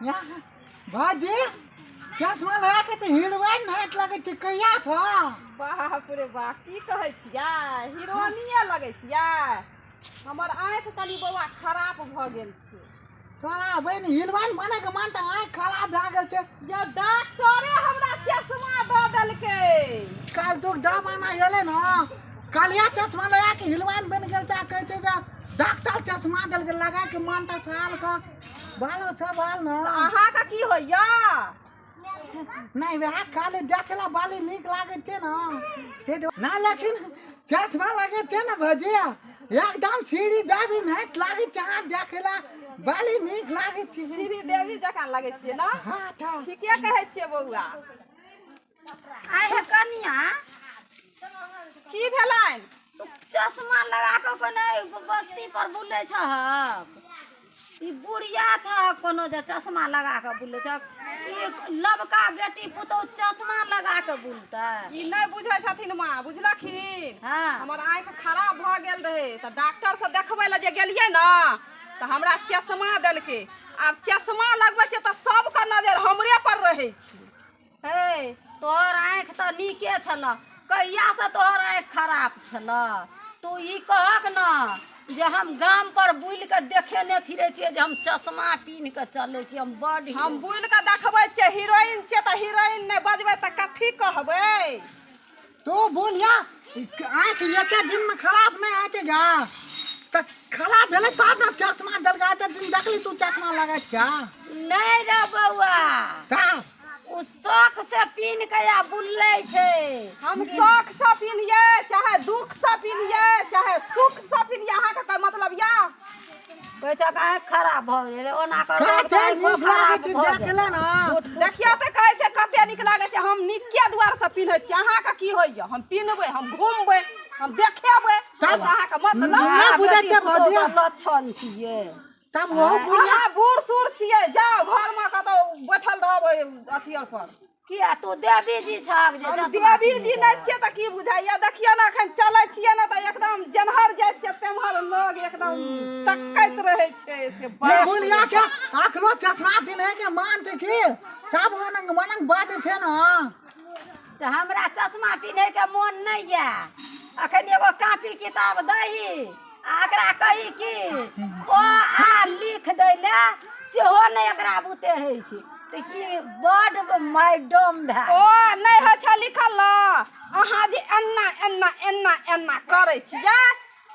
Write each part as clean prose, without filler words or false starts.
यहाँ भाजी चश्मा लगा के तऽ हीरोइन नाइट लगै छै कहिया छ। बाप रे बाप, की कहै छियै, हीरोइनिये लगै छियै। हमर आँखि कनि बौआ खराब भऽ गेल छै। तोरा बहिन हीरोइन बने के मन तऽ आँखि खराब भए गेल छै। यौ डॉक्टरे हमरा चश्मा दऽ देलकै। काल तू दबाना एलै ने, कलिया चश्मा लगा के हीरोइन बनि गेल छै। कहै छै जे डॉक्टर चश्मा देलकै लगा के मन तऽ साल के बालो छ बाल न। अहाँके की होइया? नहीं वएह खाली देखला बाली नीक लागै छै ने ते ना, लेकिन चश्मा लगै छै ने भजिया एकदम सीढ़ी देवी नाइट लागै छै। अहाँ देखला बाली नीक लागै छै, श्री देवी जकाँ लगै छियै ने। हाँ तऽ ठीके कहै छियै बौआ। आइ हे कनिया, की भेलनि? तू चश्मा लगा कऽ कोनो बस्ती पर बुलै छहक? ई बुढ़िया छहक कोनो जे चश्मा लगा कऽ बुलै छहक? ई लबका बेटी पुतहु चश्मा लगा कऽ बुलतै? ई नहि बुझै छथिन माँ, बुझलखिन? हाँ। हमर आँखि खराब भऽ गेल रहै तऽ डॉक्टर से देखबै लए जे गेलियै ने तऽ हमरा चश्मा देलकै। आब चश्मा लगबै छियै तऽ सबके नजर हमरे पर रहै छै। हे, तोहर आँखि तऽ नीके छल, कहियासँ तोहर आँखि खराब छल? तू ई कहक ने जे हम गाम पर बुलि कऽ देखेने फिरै छियै जे हम चश्मा पिन्ह कऽ चलै छी, हम बड हम बुलि कऽ देखबै छियै हीरोइन छियै तऽ हीरोइन नहि बजबै तऽ कथी कहबै? तो बोलिया आँखि एके दिनमे खराब नहि होइ छै गा, तऽ खराब भेलै तब ने चश्मा देलकै। तऽ दिन देखली तू चश्मा लगै क्या? नहि रे बौआ, तब ओ शौक से पिन्ह कऽ आ बुलै छै। हम शौक से पिन्हियै चाहे दुख से पिन्हियै चाहे सुख से पिन्हियै, अहाँके कोइ मतलब या? कहै छक आँखि खराब भऽ गेलै, ओना कर कते नीक लागै छै देखले ने। देखियौ तऽ कहै छै कते नीक लागै छै। हम नीके दुआरे से पिन्है छियै, अहाँके की होइया? हम पिन्हबै, हम घुमबै, हम देखेबै, तब अहाँके मतलब? नहि बुझै छै भौजी। लक्षण छियै। तब वो बुढ़िया अहाँ बूढ़ सूढ़ छियै, जाउ घरमे कतौ बैठल रहबै अथी आर पर। किया, तू देवी जी छक जे हम चश्मा देवी जी नहि छियै तऽ की बुझाइया? देखियौ ने, एखन चलै छियै ने तऽ एकदम जेम्हर जाइ छियै तेम्हर लोग एकदम तकैत रहै छै से ये बाप रे। बुढ़िया के आखलो चश्मा पिन्हे के मान छै की तब ओनंग मनंग बात छै ने। से हमरा चश्मा पिन्हे के मोन नहि यऽ। अखन एगो कॉपी किताब दही आ एकरा कही कि ओ आ लिख दै लए, सेहो नहि एकरा बुते होइ छै। तऽ की बड मैडम भए ओ नहि होइ छै लिखल ने। अहाँ जे एना एना एना एना करै छियै,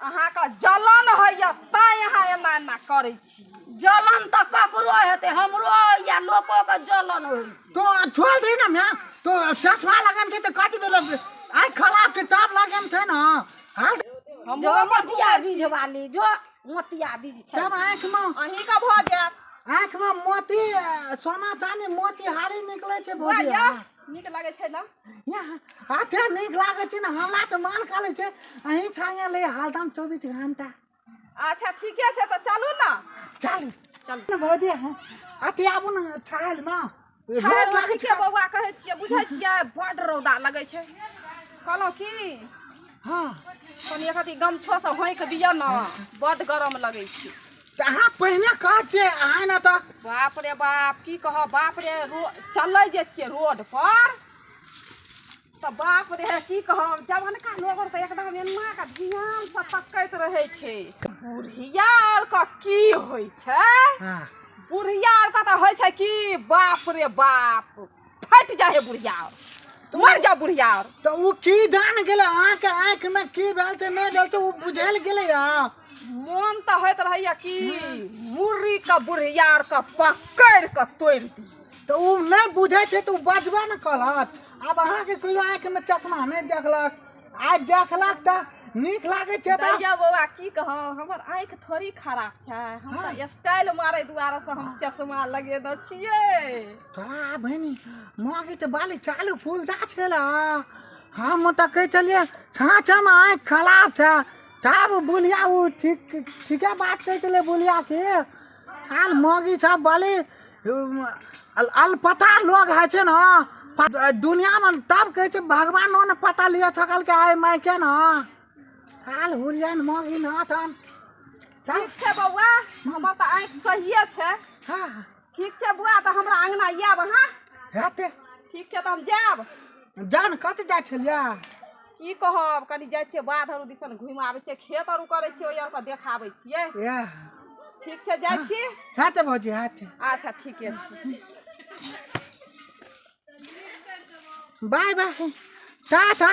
अहाँके जलन होइया तैं अहाँ एना एना करै छी। जलन तऽ ककरो हेतै, हमरो या लोको के जलन होइ छै। तो छोड़ दे ना म्या, तो चश्मा लगन छै तऽ कथी भेलै? आइ खराब छै तब लगन छै ने। हाल हम जो मोतिया बीज वाली, जो मोतिया बीज छै तब आँखिमे अहीँके भऽ जायत। आँखिमे मोती सोना चानी मोती हारी निकलै छै बौआ भौजी। यौ, नीक लागै छै ने? यहाँ हाथे नीक लागै छै ने। हमरा तऽ मन करै छै अहीं छाया ले हरदम 24 घंटा। अच्छा ठीके छै, तऽ चलू ने। चल चल ने भौजी। हाँ, अथी आबू ने छायल मे छायल रोड लागै ठीके छै। बौआ कहै छियै, बुझै छियै, बड्ड रौदा लगै छै। कहलहुँ की, हाँ, कनि एकरती गमछोसँ होंकि दिअ ने, बड्ड गरम लगै छै। तऽ अहाँ पहिने कहै छियै अहाँ ने तऽ बाप रे बाप, की कहब, बाप रे, रो चलै जे छियै रोड पर तऽ बाप रे की कहब, जवनका लोग आर तऽ एकदम एना कऽ ध्यानसँ तकैत रहै छै। बुढ़िया आरके की होइ छै? हाँ, बुढ़िया आरके तऽ होइ छै कि बाप रे बाप, फटि जाइ है बुढ़िया आर, मर जाओ बुढ़िया आर। तऽ ओ की जान गेलै अहाँके आँखिमे की भेल छै नहि भेल छै, ओ बुझेल गेलै हँ। मोन तऽ होइत रहैया कि मुर्री के बुढ़िया आर के पकड़ि कऽ तोड़ि दी। तऽ ओ नहि बुझै छै तऽ ओ बजबे ने करत। आब अहाँके कहियो आँखिमे चश्मा नहि देखलक, आइ देखलक तऽ नीक लागै छै तऽ दैया बौआ की कहब, हमर आँखि थोड़ी खराब छै, हम तऽ स्टाइल मारै दुआरे से हम चश्मा लगेने छियै। तोरा बहिनी मौगी तऽ बाली चालू फूल जा छै ला। हम तऽ कहै छलियै साँचमे आँखि खराब छै, तब बुलिया ओ ठीक ठीके बात कहै छलै बुलिया के। हाल मौगी सब बाली अलपता लोग होइ छै ने दुनियामे, तब कहै छै भगवानो ने पता लिअ सकल के आइ मायके ने साल हुलियन मौगी न तहन। ठीक छै बौआ, हमर तऽ आँखि सहिए छै। हाँ। ठीक छै बुआ, तऽ हमरा अङ्गना आयब अहाँ। हेतै। ठीक छै, तऽ हम जायब। जान कतऽ जाइ छलियै? की कहब, कनि जाइ छियै बाध आरू दिसन घुमि आबै छियै, खेत आरू करै छियै, ओहि आरके देखाबै छियै। इएह। ठीक छै, जाइ छी। हेतै भौजी, हेतै। अच्छा, ठीके छै। बाय बाय, टाटा।